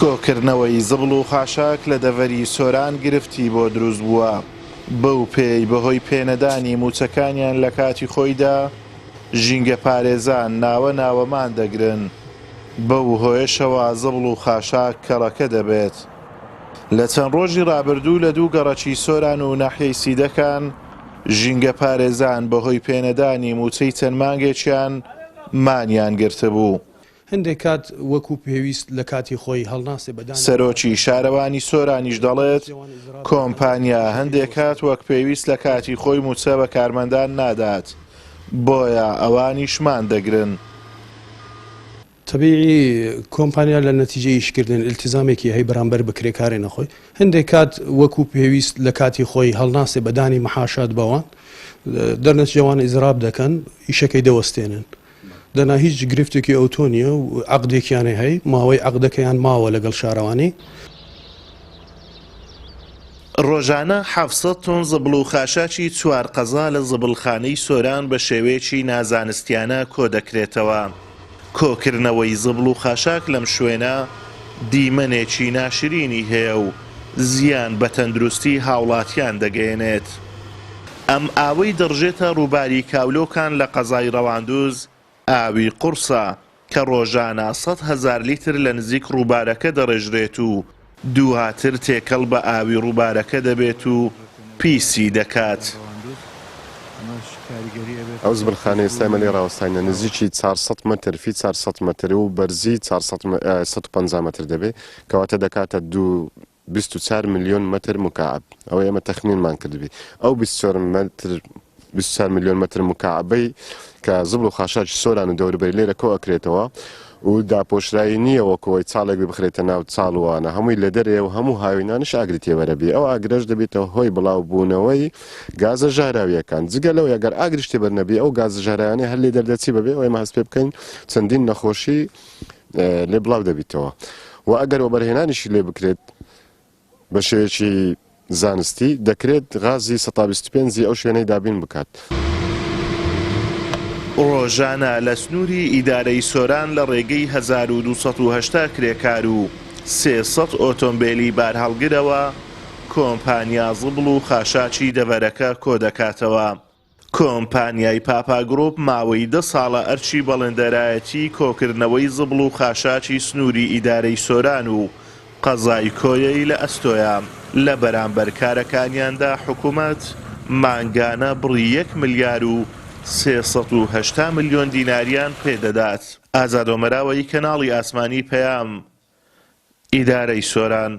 کۆکردنەوەی زبڵ و خاشاک لە دەڤەری سۆران گرفتی بۆ دروست بووە، بەو پێیەی بەهۆی پێنەدانی مووچەکانیان لە کاتی خۆیدا، ژینگەپارێزان ناوە ناوە مان دەگرن، بەو هۆیەشەوە زبڵ و خاشاک کەڵەکە دەبێت. لە چەند ڕۆژی ڕابردوو لە دوو گەڕەکی سۆران و ناحیەی سیدەکان، ژینگەپارێزان بەهۆی پێنەدانی مووچەی چەند مانگێکیان مانیان گرتبوو. هەندێک کات وەکو پێویست لە کاتی خۆی هەڵناسێ بە دانی. سەرۆکی شارەوانی سۆرانیش دەڵێت، کۆمپانیا هەندێک کات وەک پێویست لە کاتی خۆی مووچە بە کارمەندان نادات، بۆیە ئەوانیش مان دەگرن. تەبیعی کۆمپانیا لە نەتیجەی ئیشکردن ئیلتیزامێکی هەی بەرامبەر بە کرێکارێ نەخۆی، هەندێک کات وەکو پێویست لە کاتی خۆی هەڵناسێ بە دانی محاشات بەوان، دەرنەتیجە وان ئیزراب دەکەن، ئیشەکەی دەوەستێنن. دەنا هیچ گرفتێکی ئەوتۆ نییە و عەقدێکیانێ هەی، ماوەی عەقدەکەیان ماوە لەگەڵ شارەوانی. ڕۆژانە 700 تۆن زبڵ و خاشاکی چوار قەزا لە زبڵخانەی سۆران بە شێوەیەکی نازانستیانە کۆدەکرێتەوە. کۆکردنەوەی زبڵ و خاشاک لەم شوێنە دیمەنێکی ناشرینی هەیە و زیان بە تەندروستی هاوڵاتیان دەگەیەنێت. ئەم ئاوەی دەڕژێتە ڕووباری کاولۆکان لە قەزای ڕەواندوز ئاوی قوڕسە کە ڕۆژانە 100,000 لیتر لە نزیک ڕووبارەکە دەڕێژرێت و دواتر تێکەڵ بە ئاوی ڕووبارەکە دەبێت و پیسی دەکات. ئەو زبڵخانەی ئێستا ئێمە لێی ڕاوەستاینە نزیکی 400 مەتر فی 400 مەتر و بەرزی 150 مەتر دەبێ کەواتە دەکاتە دوو 24 ملیۆن مەتر مکعب ئەوەی ئێمە تەخمینمان کردبی ئەو 24 مەتر 24 ملیۆن مەتر مکعبەی کە زبڵ و خاشاکی سۆران و دەوروبەری لێرە کۆ ئەکرێتەوە و داپۆشرایی نییە وەکو ئەوەی چاڵێک بێ بخرێتە ناو چاڵ و وانە هەمووی لە دەرێ و هەموو هاوینانیش ئاگری تێوەرە بێ ئەو ئاگرەش دەبێتە هۆی بڵاو بوونەوەی گازە ژەهراوییەکان جگە لەوەی ئەگەر ئاگریش تێبەر نەبێ ئەو گازە ژەهراویانەی هەر لێ دەردەچی بەبێ ئەوەی ئێمە هەست پێ بکەین چەندین نەخۆشی لێ بڵاو دەبیتەوە و ئەگەر وەبەرهێنانیشی لێ بکرێت بە شێوەیەکی زانستی، دەکرێت غازی 125 ی ئەو شوێنەی دابین بکات. ڕۆژانە لە سنووری ئیدارەی سۆران لە ڕێگەی 1280 کرێکار و 300 ئۆتۆمبێلی بارهەڵگرەوە کۆمپانیا زبڵ و خاشاکی دەڤەرەکە کۆدەکاتەوە. کۆمپانیای پاپا گروپ ماوەی دە ساڵە ئەرکی بەڵێندەرایەتیی کۆکردنەوەی زبڵ و خاشاکی سنووری ئیدارەی سۆران و قەزای کۆیەی لە ئەستۆیە، لە بەرامبەر کارەکانیاندا حکومەت مانگانە بڕی یەک ملیار و 380 ملیۆن دیناریان پێدەدات. ئازاد ئۆمەراوەیی کەناڵی ئاسمانی پەیام، ئیدارەی سۆران.